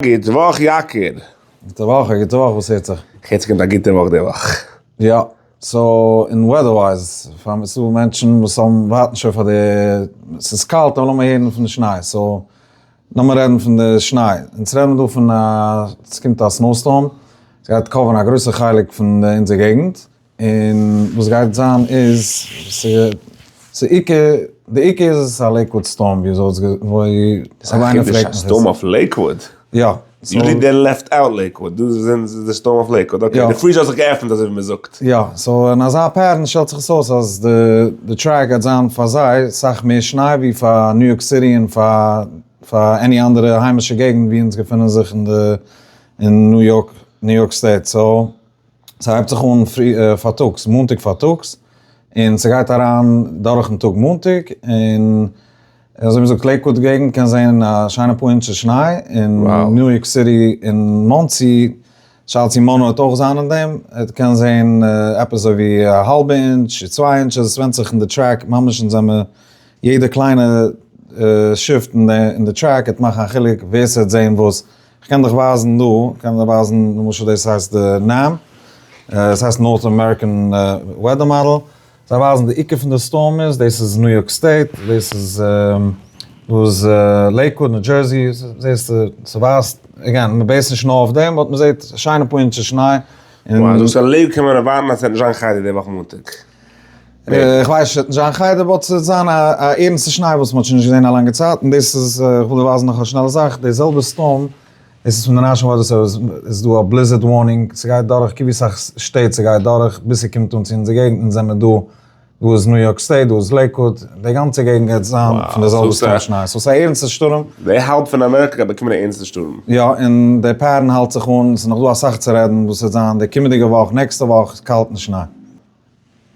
גוט וואך יקיר. גוטע וואך, א גוטע וואך, וואס הערט זיך? כ'הער ס'קומט א גוטע וואך די וואך. יא, so אין weather wise, פאר ס'דא מענטשן וואס האבן ווארטן שוין פאר די, ס'איז קאלט אבער לאמיר הערן פון די שניי, so לאמיר רעדן פון די שניי, אונז רעדן דא פון א, ס'קומט א snow storm, ס'גייט cover ן א גרויסע חלק פון אונזער געגנט, און וואס גייט זיין איז, ס'עיקר, די עיקר איז עס א לעיקוואד storm ווי אזוי ס'איז א חידוש א storm אויף לעיקוואד? יא. Usually they left out לעיקוואד, דא איז די storm אויף לעיקוואד, okay, די freezer האט זיך געעפנט אזוי ווי מ'זאגט. יא, so אין אזא pattern שטעלט זיך עס אויס אז די track גייט זיין פאר זיי סאך מער שניי ווי פאר ניו יארק סיטי און פאר פאר any אנדערע היימישע געגנט ווי אונז געפינען זיך אין די אין ניו יארק, ניו יארק state, so ס'הייבט זיך אן פרי פארטאגס, מאנטאג פארטאגס, און ס'גייט אריין דורכן טאג מאנטאג, און אזוי ווי מ'זאגט לעיקוואד געגנט קען זען א שיינע פאר אינטשעס שניי, און ניו יארק סיטי און מאנסי, טשארלסי מאנרא וועט אויך זיין אין דעם, קען זען עפעס אזוי ווי א האלבע אינטש, צוויי אינטשעס, עס ווענדט זיך אין די track, ממש אונז זעמער יעדע קליינע shift אין די track וועט מאכן א חילוק ווער ס'וועט זען וואס. כ'קען דיך ווייזן דא, כ'קען דיר ווייזן למשל דאס הייסט די NAM, עס הייסט North American Weather Model, זיי ווייזן די עיקר פון די storm איז, דאס איז ניו יארק state, דאס איז דא איז לעיקוואד ניו דזשערסי, זעסט ס'ווייזט, again מ' base ט נישט נאר אויף דעם but מ'זעט שיינע פאר אינטשעס שניי. וואו, זאגסט אז לעיקוואד קען מען ערווארטן אז ס'וועט נישט זיין חדר די וואך מאנטאג? איך ווייס נישט, זיין חדר וואלט זיין א ערנסטע שניי וואס מ'האט שוין נישט געזען א לאנגע צייט, און דאס איז, איך וויל דיר ווייזן נאך א שנעלע זאך, די זעלבע storm, דאס איז פון די National Weather Service, איז דא א blizzard warning, ס'גייט דורך קוק ווי סאך שטעט ס'גייט דורך, ביז ס'קומט אן צו אונזער געגנט, אונז זעמיר דא, דא איז ניו יארק state, דא איז לעיקוואד, די גאנצע געגנט גייט זיין פון די זעלבע storm שניי, so ס'איז א ערנסטע שטורעם. די האלב פון אמעריקא גייט באקומען א ערנסטע שטורעם. יא, און די pattern האלט זיך אן, ס'איז נאך דא אסאך צו רעדן וואס וועט זיין די קומענדיגע וואך, נעקסטע וואך, קאלט און שניי.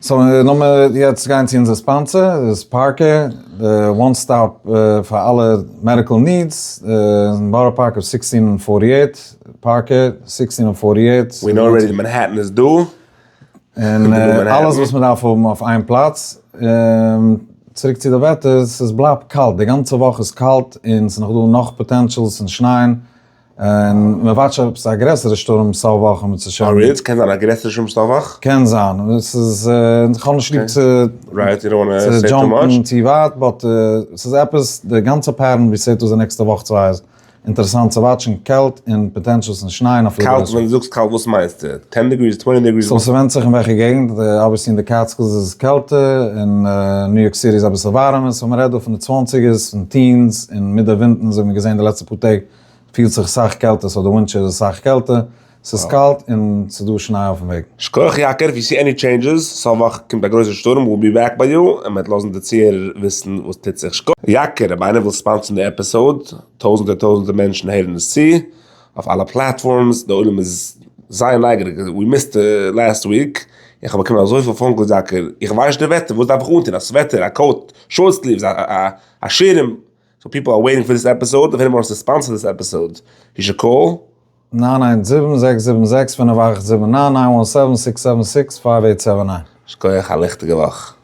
So לאמיר יעצט גיין צו אונזער sponsor, דאס איז פארקער, די one stop פאר אלע medical needs, אין בארא פארק אויף sixteen און forty eight, פארקער, sixteen און forty eight. We know already מאנהעטן איז דא. און אלעס וואס מען דארף האבן אויף איין פלאץ. צוריק צו די וועטער, ס'איז בלייבט קאלט, די גאנצע וואך איז קאלט און ס'איז נאך דא נאך potentials און שנייען. און מען ווארט שוין עפעס א גרעסערע שטורעם סוף וואך און צו שוין. Oh really? קען זיין א גרעסערע שטורעם סוף וואך? קען זיין, עס איז, איך האב נישט ליב צו jump ן צו ווייט, but עס איז עפעס, די גאנצע pattern ווי ס'זעט אויס די נעקסטע וואך צוויי איז אינטערעסאנט צו watch ן, קעלט און potentials און שנייען אפילו. קאלט, ווען דו זאגסט קאלט וואס מיינסטו? ten degrees, twenty degrees? So ס'ווענדט זיך אין וועלכע געגנט, obviously אין די קעטסקילס איז עס קעלטער, אין ניו יארק סיטי איז אביסל ווארעמער, so מ'רעדט דא פון די צוואנציגערס און teens, און מיט די ווינטן אזוי ווי מ'האט געזען די לעצטע פאר טעג פילט זיך סאך קעלטער so די wind chill איז סאך קעלטער, ס'איז קאלט און ס'איז דא שניי אויפן וועג. שכוח יקר, if you see any changes, סוף וואך קומט א גרויסע שטורם, we'll be back by you, און מ'וועט לאזן די צוהערער וויסן וואס טוט זיך. שכוח יקר, אויב איינער וויל sponsor ן די episode, טויזענטער טויזענטער מענטשן הערן עס צו, אויף אלע platforms, די עולם איז זייער נייגעריג, we missed last week, איך האב באקומען אזויפיל phone calls יקר, איך ווייס נישט די וועטער, וואס דארף איך אנטון, א sweater, א coat, short sleeves, א שירעם, so people are waiting for this episode, if anyone wants to sponsor this episode, you should call. 917 676 5879 917 676 5879. שכוח, א ליכטיגע וואך.